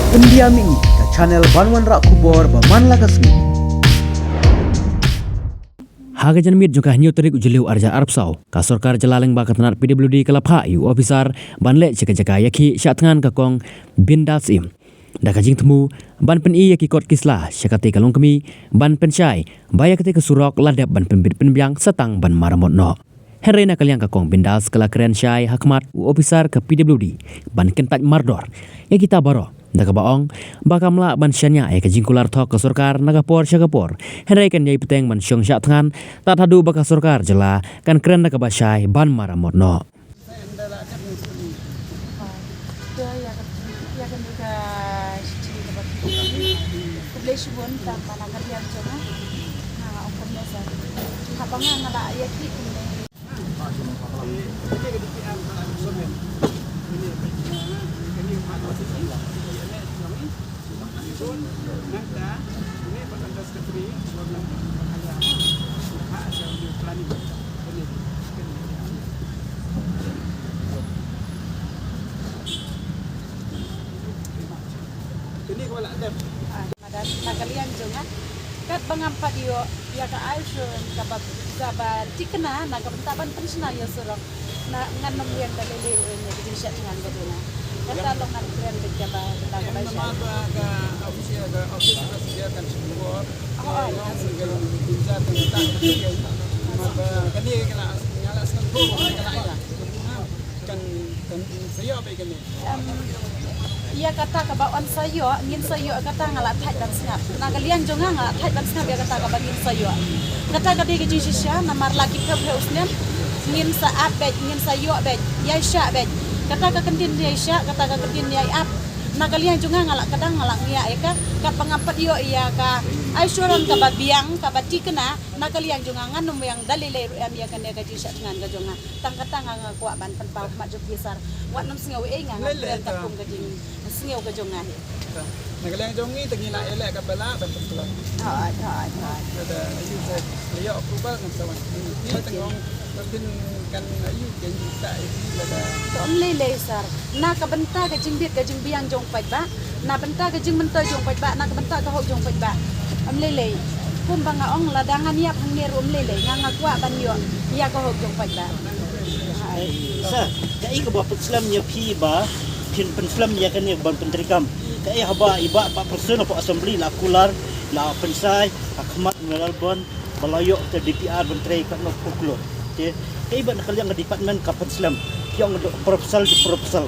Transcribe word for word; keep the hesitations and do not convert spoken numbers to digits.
India Mini, ka channel ban wanrah khubor ba man la ka sngi. Ha ka janmiet jong ka hynñiew tarik u Jylliew arhajar arphew saw, ka sorkar jylla lyngba ka tnat P W D ka la phah ïa u ophisar ban leit sha ka jaka ïakhih shah thngan ka kong Bindas Im, da ka jingthmu ban pyni ïa ki kot ki sla sha kata ka longkmie, ban pynshai ba ïa kata ka surok la dep ban pynbit pynbiang sa tang ban maramot noh. Hynrei na ka liang ka kong Bindas ka la kren shai ha khmat u ophisar ka P W D ban kyntait mardor ïa kita baroh, da kaba ong ba kam lah ban shaniah ïa ka jingkular thok ka sorkar na ka por sha ka por, hynrei kan ïai bteng ban shong shah thngan tad haduh ba ka sorkar jylla kan kren da kaba shai ban maramot noh. Khublei shibun tang ba na ka liang jong nga, nga ong kumne sir. Haba nga nga la ïakhih kumne. Kane ka ba la dep. Ah, madan, na ka liang jong nga, katba ngam pat ïoh ïa ka assurance kaba, kaba thikna na ka bynta ban pynshna ïa surok, na ngan ym ïeng da lei lei ruh ïa ka jingshah thngan ka jong nga. Kata long ngan kren beit kaba, kata kaba. Namar ba ka office, ka office ka shu kan shu bor. Oh, oh, ïa. Ka jingshah thngan ka jong nga. Namar ba kane ka la, nga la sngewthuh ba ka la ïa. Kan, kan sa ïoh beit kane. Em, ïa kata kaba yn sa ïoh, ngin sa ïoh, kata nga la thait ban sngap. Na ka liang jong nga, nga la thait ban sngap ïa kata kaba ngin sa ïoh. Kata ka dei ka jingshisha, namar la ki phew phew snem ngin sa ap beit, ngin sa ïoh beit, ïaishah beit. Kata ka kyntien ïaishah, kata ka kyntien ïai ap. Na ka liang jong nga, nga la kdang, nga la ngiah ïa ka, katba ngam pat ïoh ïa ka assurance kaba biang, kaba thikna, na ka liang jong nga ngan ym ïeng da lei lei ruh em ïa kane ka jingshah thngan ka jong nga. Tang kata nga, nga kwah ban pynpaw khmat jong phi sir. Wat nym sngew ei, nga, nga kren katkum ka jingsngew ka jong nga hi. Na ka liang jong ngi te ngi la ïaleh kaba lah ban pynslem. Hooid, hooid, hooid. Lada ayu te ïoh approval ngam sa wan. Ngi te ngong ba phin kan ayu ke ngi sa ïa phi lada. To ym lei lei sir. Na ka bynta ka jingbit ka jingbiang jong paidbah, na bynta ka jingmyntoi jong paidbah, na ka bynta ka hok jong paidbah. Ym lei lei. Kumba nga ong, lada ngan ïap hangne ruh ym lei lei, nga, nga kwah ban ïoh ïa ka hok jong paidbah. Sir, kaei kaba pynslem ïa phi ba phin pynslem ïa kane ban pyntreikam? Kaei haba i Bah Patterson hapoh Assembly la kular, la pynshai ha khmat u Mayor Lalbon ba la ïoh ka D P R ban trei katno klur? Te kaei ba na ka liang ka department ka pynslem? Phi ong ka proposal, proposal.